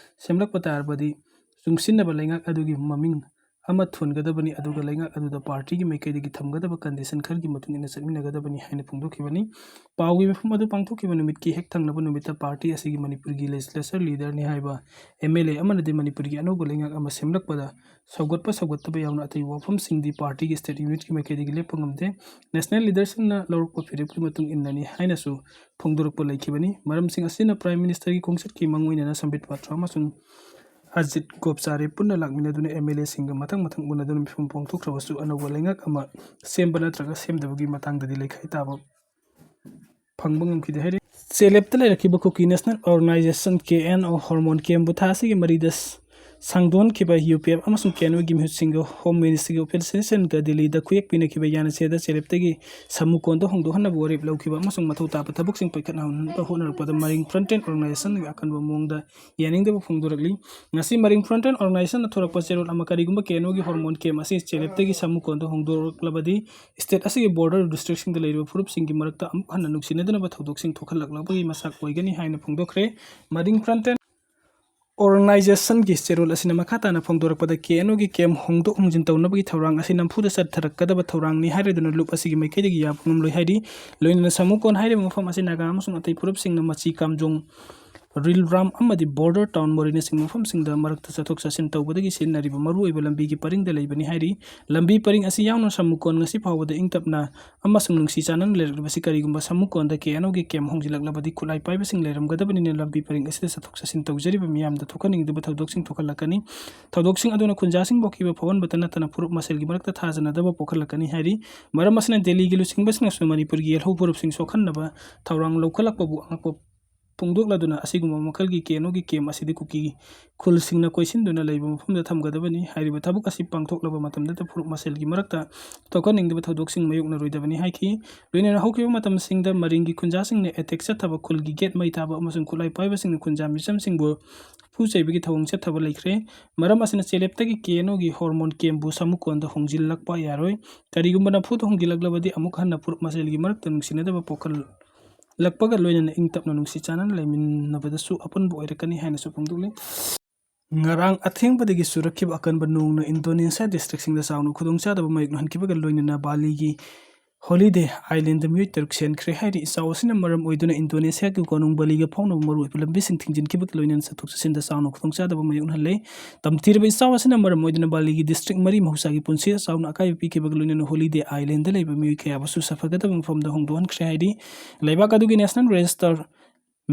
ꯁꯦꯝꯂꯛꯄ ꯇꯥꯔꯕꯗꯤ ꯆꯨꯡꯁꯤꯟꯅꯕ ꯂꯩꯉꯥꯛ ꯑꯗꯨꯒꯤ ꯃꯃꯤꯡ ꯑꯃ ꯊꯣꯟꯒꯗꯕꯅꯤ, ꯑꯗꯨꯒ ꯂꯩꯉꯥꯛ ꯑꯗꯨꯗ ꯄꯥꯔꯇꯤꯒꯤ ꯃꯥꯏꯀꯩꯗꯒꯤ ꯊꯝꯒꯗꯕ ꯀꯟꯗꯤꯁꯟ ꯈꯔꯒꯤ ꯃꯇꯨꯡ ꯏꯟꯅ ꯆꯠꯃꯤꯟꯅꯒꯗꯕꯅꯤ ꯍꯥꯏꯅ ꯐꯣꯡꯗꯣꯛꯈꯤꯕꯅꯤ꯫ ꯄꯥꯎꯒꯤ ꯃꯤꯐꯝ ꯑꯗꯨ ꯄꯥꯡꯊꯣꯛꯈꯤꯕ ꯅꯨꯃꯤꯠꯀꯤ ꯍꯦꯛ ꯊꯪꯅꯕ ꯅꯨꯃꯤꯠꯇ ꯄꯥꯔꯇꯤ ꯑꯁꯤꯒꯤ ꯃꯅꯤꯄꯨꯔꯒꯤ ꯂꯦꯖꯤꯁꯂꯦꯆꯔ ꯂꯤꯗꯔꯅꯤ ꯍꯥꯏꯕ ꯑꯦꯝ ꯑꯦꯜ ꯑꯦ ꯑꯃꯅꯗꯤ ꯃꯅꯤꯄꯨꯔꯒꯤ ꯑꯅꯧꯕ ꯂꯩꯉꯥꯛ ꯑꯃ ꯁꯦꯝꯂꯛꯄꯗ ꯁꯧꯒꯠꯄ ꯁꯧꯒꯠꯇꯕ ꯌꯥꯎꯅ ꯑꯇꯩ ꯋꯥꯐꯝꯁꯤꯡꯗꯤ ꯄꯥꯔꯇꯤꯒꯤ ꯁ꯭ꯇꯦꯠ ꯌꯨꯅꯤꯠꯀꯤ ꯃꯥꯏꯀꯩꯗꯒꯤ ꯂꯦꯞꯄ ꯉꯝꯗꯦ꯫ ꯅꯦꯁꯅꯦꯜ ꯂꯤꯗꯔꯁꯤꯡꯅ ꯂꯧꯔꯛꯄ ꯐꯤꯔꯦꯞꯀꯤ ꯃꯇꯨꯡ ꯏꯟꯅꯅꯤ ꯍꯥꯏꯅꯁꯨ ꯐꯣꯡꯗꯣꯔꯛꯄ ꯂꯩꯈꯤꯕꯅꯤ꯫ ꯃꯔꯝꯁꯤꯡ ꯑꯁꯤꯅ ꯄ꯭ꯔꯥꯏꯝ ꯃꯤꯅꯤꯁꯇꯔꯒꯤ ꯈꯣꯡꯆꯠꯀꯤ ꯃꯥꯡꯑꯣꯏꯅꯅ ꯁꯝꯕꯤꯠ ꯄꯥꯇ꯭ꯔ ꯑꯃꯁꯨꯡ ꯑꯖꯤꯠ ꯒꯣꯞꯆꯥꯔꯦ ꯄꯨꯟꯅ ꯂꯥꯛꯃꯤꯟꯅꯗꯨꯅ ꯑꯦꯝ ꯑꯦꯜ ꯑꯦꯁꯤꯡꯒ ꯃꯊꯪ ꯃꯊꯪ ꯎꯅꯗꯨꯅ ꯃꯤꯐꯝ ꯄꯥꯡꯊꯣꯛꯈ꯭ꯔꯕꯁꯨ ꯑꯅꯧꯕ ꯂꯩꯉꯥꯛ ꯑꯃ ꯁꯦꯝꯕ ꯅꯠꯇ꯭ꯔꯒ ꯁꯦꯝꯗꯕꯒꯤ ꯃꯇꯥꯡꯗꯗꯤ ꯂꯩꯈꯥꯏ ꯇꯥꯕ ꯐꯪꯕ ꯉꯝꯈꯤꯗꯦ ꯍꯥꯏꯔꯤ꯫ ꯆꯦꯂꯦꯞꯇ ꯂꯩꯔꯛꯈꯤꯕ ꯀꯨꯀꯤ ꯅꯦꯁꯅꯦꯜ ꯑꯣꯔꯒꯅꯥꯏꯖꯦꯁꯟ, ꯀꯦ ꯑꯦꯟ ꯑꯣ, ꯍꯣꯔꯃꯣꯟ ꯀꯦꯝꯕꯨ ꯊꯥ ꯑꯁꯤꯒꯤ ꯃꯔꯤꯗ ꯁ-, ꯁꯥꯡꯗꯣꯛꯍꯟꯈꯤꯕ ꯌꯨ ꯄꯤ ꯑꯦꯐ ꯑꯃꯁꯨꯡ ꯀꯦ ꯑꯦꯟ ꯑꯣꯒꯤ ꯃꯤꯍꯨꯠꯁꯤꯡꯒ ꯍꯣꯝ ꯃꯤꯅꯤꯁꯇ꯭ꯔꯤꯒꯤ ꯑꯣꯐꯤꯁꯤꯌꯦꯜꯁꯤꯡꯒ ꯗꯤꯜꯂꯤꯗ ꯈꯨꯌꯦꯛ ꯄꯤꯅꯈꯤꯕ ꯌꯥꯅꯁꯦꯗ ꯆꯦꯂꯦꯞꯇꯒꯤ ꯁꯥꯃꯨꯀꯣꯟꯗ ꯍꯣꯡꯗꯣꯛꯍꯟꯅꯕ ꯋꯥꯔꯦꯞ ꯂꯧꯈꯤꯕ ꯑꯃꯁꯨꯡ ꯃꯊꯧ ꯇꯥꯕ ꯊꯕꯛꯁꯤꯡ ꯄꯥꯏꯈꯠꯍꯟꯅꯕ ꯍꯣꯠꯅꯔꯛꯄꯗ ꯃꯔꯤꯡ ꯐ꯭ꯔꯟꯇꯦꯟ ꯑꯣꯔꯒꯅꯥꯏꯖꯦꯁꯟꯒꯤ ꯑꯀꯟꯕ ꯃꯑꯣꯡꯗ ꯌꯥꯅꯤꯡꯗꯕ ꯐꯣꯡꯗꯣꯔꯛꯂꯤ꯫ ꯉꯁꯤ ꯃꯔꯤꯡ ꯐ꯭ꯔꯟꯇꯦꯟ ꯑꯣꯔꯒꯅꯥꯏꯖꯦꯁꯟꯅ ꯊꯣꯔꯛꯄ ꯆꯦꯔꯣꯜ ꯑꯃ, ꯀꯔꯤꯒꯨꯝꯕ ꯀꯦ ꯑꯦꯟ ꯑꯣꯒꯤ ꯍꯣꯔꯃꯣꯟ ꯀꯦꯝ ꯑꯁꯤ ꯆꯦꯂꯦꯞꯇꯒꯤ ꯁꯥꯃꯨꯀꯣꯟꯗ ꯍꯣꯡꯗꯣꯔꯛꯂꯕꯗꯤ ꯁ꯭ꯇꯦꯠ ꯑꯁꯤꯒꯤ ꯕꯣꯔꯗꯔ ꯗꯤꯁꯇ꯭ꯔꯤꯛꯁꯤꯡꯗ ꯂꯩꯔꯤꯕ ꯐꯨꯔꯨꯞꯁꯤꯡꯒꯤ ꯃꯔꯛꯇ ꯑꯃꯨꯛ ꯍꯟꯅ ꯅꯨꯡꯁꯤꯅꯗꯅꯕ ꯊꯧꯗꯣꯛꯁꯤꯡ ꯊꯣꯛꯍꯜꯂꯛꯂꯛꯄꯒꯤ ꯃꯁꯛ ꯑꯣꯏꯒꯅꯤ ꯍꯥꯏꯅ ꯐꯣꯡꯗꯣꯛꯈ꯭ꯔꯦ꯫ ꯃꯔꯤꯡ ꯐ꯭ꯔꯟꯇꯦꯟ Organizationꯒꯤ ꯆꯦꯔꯣꯜ ꯑꯁꯤꯅ ꯃꯈꯥ ꯇꯥꯅ ꯐꯣꯡꯗꯣꯔꯛꯄꯗ, ꯀꯦ ꯑꯦꯟ ꯑꯣꯒꯤ ꯀꯦꯝ ꯍꯣꯡꯗꯣꯛ ꯍꯣꯡꯖꯤꯟ ꯇꯧꯅꯕꯒꯤ ꯊꯧꯔꯥꯡ ꯑꯁꯤ ꯅꯝꯐꯨꯗ ꯆꯠꯊꯔꯛꯀꯗꯕ ꯊꯧꯔꯥꯡꯅꯤ ꯍꯥꯏꯔꯗꯨꯅ ꯂꯨꯞ ꯑꯁꯤꯒꯤ ꯃꯥꯏꯀꯩꯗꯒꯤ ꯌꯥꯕ ꯉꯝꯂꯣꯏ ꯍꯥꯏꯔꯤ꯫ ꯂꯣꯏꯅꯅ ꯁꯃꯨꯀꯣꯟ ꯍꯥꯏꯔꯤꯕ ꯃꯐꯝ ꯑꯁꯤ ꯅꯥꯒꯥ ꯑꯃꯁꯨꯡ ꯑꯇꯩ ꯐꯨꯔꯨꯞꯁꯤꯡꯅ ꯃꯆꯤ ꯀꯥꯝꯖꯣꯡ, ꯔꯤꯜꯔꯥꯝ ꯑꯃꯗꯤ ꯕꯣꯔꯗꯔ ꯇꯥꯎꯟ ꯃꯣꯔꯦꯅꯆꯤꯡꯕ ꯃꯐꯝꯁꯤꯡꯗ ꯃꯔꯛꯇ ꯆꯠꯊꯣꯛ ꯆꯠꯁꯤꯟ ꯇꯧꯕꯗꯒꯤ ꯁꯤꯖꯤꯟꯅꯔꯤꯕ ꯃꯔꯨꯑꯣꯏꯕ ꯂꯝꯕꯤꯒꯤ ꯄꯔꯤꯡꯗ ꯂꯩꯕꯅꯤ ꯍꯥꯏꯔꯤ꯫ ꯂꯝꯕꯤ ꯄꯔꯤꯡ ꯑꯁꯤ ꯌꯥꯎꯅ ꯁꯃꯨꯀꯣꯟ ꯉꯁꯤ ꯐꯥꯎꯕꯗ ꯏꯪ ꯇꯞꯅ ꯑꯃꯁꯨꯡ ꯅꯨꯡꯁꯤ ꯆꯥꯟꯅꯅ ꯂꯩꯔꯛꯂꯤꯕꯁꯤ ꯀꯔꯤꯒꯨꯝꯕ ꯁꯃꯨꯀꯣꯟꯗ ꯀꯦ ꯑꯦꯟ ꯑꯣꯒꯤ ꯀꯦꯝ ꯍꯣꯡꯖꯤꯜꯂꯛꯂꯕꯗꯤ ꯈꯨꯠꯂꯥꯏ ꯄꯥꯏꯕꯁꯤꯡ ꯂꯩꯔꯝꯒꯗꯕꯅꯤꯅ ꯂꯝꯕꯤ ꯄꯔꯤꯡ ꯑꯁꯤꯗ ꯆꯠꯊꯣꯛ ꯆꯠꯁꯤꯟ ꯇꯧꯖꯔꯤꯕ ꯃꯤꯌꯥꯝꯗ ꯊꯣꯛꯍꯟꯅꯤꯡꯗꯕ ꯊꯧꯗꯣꯛꯁꯤꯡ ꯊꯣꯛꯍꯜꯂꯛꯀꯅꯤ꯫ ꯊꯧꯗꯣꯛꯁꯤꯡ ꯑꯗꯨꯅ ꯈꯨꯟꯖꯥꯁꯤꯡ ꯄꯣꯛꯈꯤꯕ ꯐꯥꯎꯍꯟꯕꯇ ꯅꯠꯇꯅ ꯐꯨꯔꯨꯞ ꯃꯁꯦꯜꯒꯤ ꯃꯔꯛꯇ ꯊꯥꯖꯅꯗꯕ ꯄꯣꯛꯍꯜꯂꯛꯀꯅꯤ ꯍꯥꯏꯔꯤ꯫ ꯃꯔꯝ ꯑꯁꯤꯅ ꯗꯦꯜꯂꯤꯒꯤ ꯂꯨꯆꯤꯡꯕꯁꯤꯡꯅꯁꯨ ꯃꯅꯤꯄꯨꯔꯒꯤ ꯌꯦꯜꯍꯧ ꯐꯨꯔꯨꯞꯁꯤꯡ ꯁꯣꯛꯍꯟꯅꯕ ꯊꯧꯔꯥꯡ ꯂꯧꯈꯠꯂꯛꯄꯕꯨ ꯑꯉꯛꯄ ꯐꯣꯡꯗꯣꯛꯂꯗꯨꯅ ꯑꯁꯤꯒꯨꯝꯕ ꯃꯈꯜꯒꯤ ꯀꯦ ꯑꯦꯟ ꯑꯣꯒꯤ ꯀꯦꯝ ꯑꯁꯤꯗꯤ ꯀꯨꯀꯤ ꯈꯨꯜꯁꯤꯡꯅ ꯀꯣꯏꯁꯤꯟꯗꯨꯅ ꯂꯩꯕ ꯃꯐꯝꯗ ꯊꯝꯒꯗꯕꯅꯤ꯫ ꯍꯥꯏꯔꯤꯕ ꯊꯕꯛ ꯑꯁꯤ ꯄꯥꯡꯊꯣꯛꯂꯕ ꯃꯇꯝꯗꯇ ꯐꯨꯔꯨꯞ ꯃꯁꯦꯜꯒꯤ ꯃꯔꯛꯇ ꯊꯣꯛꯍꯟꯅꯤꯡꯗꯕ ꯊꯧꯗꯣꯛꯁꯤꯡ ꯃꯥꯌꯣꯛꯅꯔꯣꯏꯗꯕꯅꯤ ꯍꯥꯏꯈꯤ꯫ ꯂꯣꯏꯅꯅ ꯍꯧꯈꯤꯕ ꯃꯇꯝꯁꯤꯡꯗ ꯃꯔꯤꯡꯒꯤ ꯈꯨꯟꯖꯥꯁꯤꯡꯅ ꯑꯦꯇꯦꯛ ꯆꯠꯊꯕ, ꯈꯨꯜꯒꯤ ꯒꯦꯠ ꯃꯩ ꯊꯥꯕ ꯑꯃꯁꯨꯡ ꯈꯨꯠꯂꯥꯏ ꯄꯥꯏꯕꯁꯤꯡꯅ ꯈꯨꯟꯖꯥ ꯃꯤꯆꯝꯁꯤꯡꯕꯨ ꯐꯨ ꯆꯩꯕꯒꯤ ꯊꯧꯑꯣꯡ ꯆꯠꯊꯕ ꯂꯩꯈ꯭ꯔꯦ꯫ ꯃꯔꯝ ꯑꯁꯤꯅ ꯆꯦꯂꯦꯞꯇꯒꯤ ꯀꯦ ꯑꯦꯟ ꯑꯣꯒꯤ ꯍꯣꯔꯃꯣꯟ ꯀꯦꯝꯕꯨ ꯁꯃꯨꯀꯣꯟꯗ ꯍꯣꯡꯖꯤꯜꯂꯛꯄ ꯌꯥꯔꯣꯏ꯫ ꯀꯔꯤꯒꯨꯝꯕ ꯅꯝꯐꯨꯗ ꯍꯣꯡꯖꯤꯜꯂꯛꯂꯕꯗꯤ ꯑꯃꯨꯛ ꯍꯟꯅ ꯐꯨꯔꯨꯞ ꯃꯁꯦꯜꯒꯤ ꯃꯔꯛꯇ ꯅꯨꯡꯁꯤꯅꯗꯕ ꯄꯣꯛꯍꯜꯂꯛꯄꯒ ꯂꯣꯏꯅꯅ ꯏꯪ ꯇꯞꯅ ꯅꯨꯡꯁꯤ ꯆꯥꯟꯅꯅ ꯂꯩꯃꯤꯟꯅꯕꯗꯁꯨ ꯑꯄꯟꯕ ꯑꯣꯏꯔꯛꯀꯅꯤ ꯍꯥꯏꯅꯁꯨ ꯐꯣꯡꯗꯣꯛꯂꯤ꯫ ꯉꯔꯥꯡ ꯑꯊꯦꯡꯕꯗꯒꯤ ꯆꯨꯔꯛꯈꯤꯕ ꯑꯀꯟꯕ ꯅꯣꯡꯅ ꯏꯟꯗꯣꯅꯦꯁꯤꯌꯥ ꯗꯤꯁꯇ꯭ꯔꯤꯛꯁꯤꯡꯗ ꯆꯥꯎꯅ ꯈꯨꯗꯣꯡꯆꯥꯗꯕ ꯃꯥꯌꯣꯛꯅꯍꯟꯈꯤꯕꯒ ꯂꯣꯏꯅꯅ ꯕꯥꯂꯤꯒꯤ ꯍꯣꯂꯤꯗꯦ ꯑꯥꯏꯂꯦꯟꯗ ꯃꯤꯑꯣꯏ ꯇꯔꯨꯛ ꯁꯤꯍꯟꯈ꯭ꯔꯦ ꯍꯥꯏꯔꯤ꯫ ꯏꯆꯥꯎ ꯑꯁꯤꯅ ꯃꯔꯝ ꯑꯣꯏꯗꯨꯅ ꯏꯟꯗꯣꯅꯦꯁꯤꯌꯥꯒꯤ ꯀꯣꯅꯨꯡ ꯕꯥꯂꯤꯒ ꯐꯥꯎꯅꯕ ꯃꯔꯨꯑꯣꯏꯕ ꯂꯝꯕꯤꯁꯤꯡ ꯊꯤꯡꯖꯤꯟꯈꯤꯕꯒ ꯂꯣꯏꯅꯅ ꯆꯠꯊꯣꯛ ꯆꯠꯁꯤꯟꯗ ꯆꯥꯎꯅ ꯈꯨꯗꯣꯡꯆꯥꯗꯕ ꯃꯥꯌꯣꯛꯅꯍꯜꯂꯦ꯫ ꯇꯝꯊꯤꯔꯕ ꯏꯆꯥꯎ ꯑꯁꯤꯅ ꯃꯔꯝ ꯑꯣꯏꯗꯨꯅ ꯕꯥꯂꯤꯒꯤ ꯗꯤꯁꯇ꯭ꯔꯤꯛ ꯃꯔꯤ ꯃꯍꯧꯁꯥꯒꯤ ꯄꯨꯟꯁꯤꯗ ꯆꯥꯎꯅ ꯑꯀꯥꯏꯕ ꯄꯤꯈꯤꯕꯒ ꯂꯣꯏꯅꯅ ꯍꯣꯂꯤꯗꯦ ꯑꯥꯏꯂꯦꯟꯗ ꯂꯩꯕ ꯃꯤꯑꯣꯏ ꯀꯌꯥꯕꯨꯁꯨ ꯁꯥꯐꯒꯗꯕ ꯃꯐꯝꯗ ꯍꯣꯡꯗꯣꯛꯍꯟꯈ꯭ꯔꯦ ꯍꯥꯏꯔꯤ꯫ ꯂꯩꯕꯥꯛ ꯑꯗꯨꯒꯤ ꯅꯦꯁꯅꯦꯜ ꯔꯦꯖꯤꯁꯇꯔ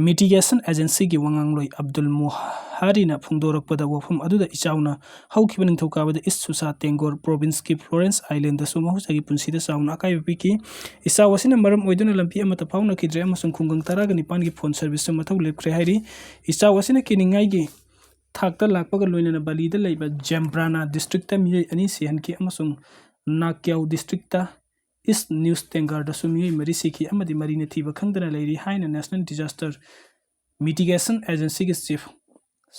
ꯃꯤꯇꯤꯒꯦꯁꯟ ꯑꯦꯖꯦꯟꯁꯤꯒꯤ ꯋꯥꯉꯥꯡꯂꯣꯏ ꯑꯕꯗꯨꯜ ꯃꯨꯍꯥꯔꯤꯅ ꯐꯣꯡꯗꯣꯔꯛꯄꯗ ꯋꯥꯐꯝ ꯑꯗꯨꯗ ꯏꯆꯥꯎꯅ ꯍꯧꯈꯤꯕ ꯅꯤꯡꯊꯧꯀꯥꯕꯗ ꯏꯁ ꯁꯨꯁꯥ ꯇꯦꯡꯒꯣꯔ ꯄ꯭ꯔꯣꯚꯤꯟꯁꯀꯤ ꯐ꯭ꯂꯣꯔꯦꯟꯁ ꯑꯥꯏꯂꯦꯟꯗꯁꯨ ꯃꯍꯧꯁꯥꯒꯤ ꯄꯨꯟꯁꯤꯗ ꯆꯥꯎꯅ ꯑꯀꯥꯏꯕ ꯄꯤꯈꯤ꯫ ꯏꯆꯥꯎ ꯑꯁꯤꯅ ꯃꯔꯝ ꯑꯣꯏꯗꯨꯅ ꯂꯝꯕꯤ ꯑꯃꯠꯇ ꯐꯥꯎꯅꯈꯤꯗ꯭ꯔꯦ ꯑꯃꯁꯨꯡ ꯈꯨꯡꯒꯪ ꯇꯔꯥꯒ ꯅꯤꯄꯥꯟꯒꯤ ꯐꯣꯟ ꯁꯔꯚꯤꯁꯁꯨ ꯃꯊꯧ ꯂꯦꯞꯈ꯭ꯔꯦ ꯍꯥꯏꯔꯤ꯫ ꯏꯆꯥꯎ ꯑꯁꯤꯅ ꯀꯤꯅꯤꯡꯉꯥꯏꯒꯤ ꯊꯥꯛꯇ ꯂꯥꯛꯄꯒ ꯂꯣꯏꯅꯅ ꯕꯥꯂꯤꯗ ꯂꯩꯕ ꯖꯦꯝꯕ꯭ꯔꯥꯅꯥ ꯗꯤꯁꯇ꯭ꯔꯤꯛꯇ ꯃꯤꯑꯣꯏ ꯑꯅꯤ ꯁꯤꯍꯟꯈꯤ ꯑꯃꯁꯨꯡ ꯅꯥꯀ꯭ꯌꯥꯎ ꯗꯤꯁꯇ꯭ꯔꯤꯛꯇ ꯏꯁ ꯅ꯭ꯌꯨꯁ ꯇꯦꯡꯒꯥꯔꯗꯁꯨ ꯃꯤꯑꯣꯏ ꯃꯔꯤ ꯁꯤꯈꯤ ꯑꯃꯗꯤ ꯃꯔꯤꯅ ꯊꯤꯕ ꯈꯪꯗꯅ ꯂꯩꯔꯤ ꯍꯥꯏꯅ ꯅꯦꯁꯅꯦꯜ ꯗꯤꯖꯥꯁꯇꯔ ꯃꯤꯇꯤꯒꯦꯁꯟ ꯑꯦꯖꯦꯟꯁꯤꯒꯤ ꯆꯤꯐ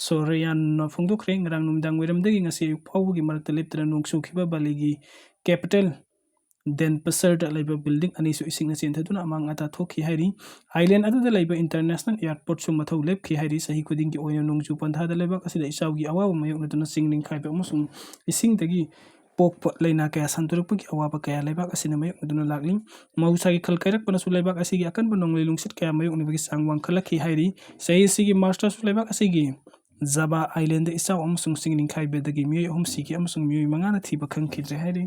ꯁꯣꯔꯦꯌꯥꯟꯅ ꯐꯣꯡꯗꯣꯛꯈ꯭ꯔꯦ꯫ ꯉꯔꯥꯡ ꯅꯨꯃꯤꯗꯥꯡ ꯋꯥꯏꯔꯝꯗꯒꯤ ꯉꯁꯤ ꯑꯌꯨꯛ ꯐꯥꯎꯕꯒꯤ ꯃꯔꯛꯇ ꯂꯦꯞꯇꯅ ꯅꯣꯡ ꯆꯨꯈꯤꯕ ꯕꯥꯂꯤꯒꯤ ꯀꯦꯄꯤꯇꯦꯜ ꯗꯦꯟꯄꯁꯔꯗ ꯂꯩꯕ building ꯑꯅꯤꯁꯨ ꯏꯁꯤꯡꯅ ꯆꯦꯟꯊꯗꯨꯅ ꯑꯃꯥꯡ ꯑꯇꯥ ꯊꯣꯛꯈꯤ ꯍꯥꯏꯔꯤ꯫ Island ꯑꯗꯨꯗ ꯂꯩꯕ international airportꯁꯨ ꯃꯊꯧ ꯂꯦꯞꯈꯤ ꯍꯥꯏꯔꯤ꯫ ꯆꯍꯤ ꯈꯨꯗꯤꯡꯒꯤ ꯑꯣꯏꯅ ꯅꯣꯡꯖꯨ ꯄꯟꯊꯥꯗ ꯂꯩꯕꯥꯛ ꯑꯁꯤꯗ ꯏꯆꯥꯎꯒꯤ ꯑꯋꯥꯕ ꯃꯥꯌꯣꯛꯅꯗꯨꯅ ꯆꯤꯡ ꯅꯤꯡꯈꯥꯏꯕ ꯑꯃꯁꯨꯡ ꯏꯁꯤꯡꯗꯒꯤ ꯄꯣꯛꯄ ꯂꯥꯏꯅꯥ ꯀꯌꯥ ꯁꯟꯗꯣꯔꯛꯄꯒꯤ ꯑꯋꯥꯕ ꯀꯌꯥ ꯂꯩꯕꯥꯛ ꯑꯁꯤꯅ ꯃꯥꯌꯣꯛꯅꯗꯨꯅ ꯂꯥꯛꯂꯤ꯫ ꯃꯍꯧꯁꯥꯒꯤ ꯈꯜ ꯀꯥꯏꯔꯛꯄꯅꯁꯨ ꯂꯩꯕꯥꯛ ꯑꯁꯤꯒꯤ ꯑꯀꯟꯕ ꯅꯣꯡꯂꯩ ꯅꯨꯡꯁꯤꯠ ꯀꯌꯥ ꯃꯥꯌꯣꯛꯅꯕꯒꯤ ꯆꯥꯡ ꯋꯥꯡꯈꯠꯂꯛꯈꯤ ꯍꯥꯏꯔꯤ꯫ ꯆꯍꯤ ꯑꯁꯤꯒꯤ Marchꯇꯁꯨ ꯂꯩꯕꯥꯛ ꯑꯁꯤꯒꯤ Java Islandꯗ ꯏꯆꯥꯎ ꯑꯃꯁꯨꯡ ꯆꯤꯡ ꯅꯤꯡꯈꯥꯏꯕꯗꯒꯤ ꯃꯤꯑꯣꯏ ꯑꯍꯨꯝ ꯁꯤꯈꯤ ꯑꯃꯁꯨꯡ ꯃꯤꯑꯣꯏ ꯃꯉꯥꯅ ꯊꯤꯕ ꯈꯪꯈꯤꯗ꯭ꯔꯦ ꯍꯥꯏꯔꯤ꯫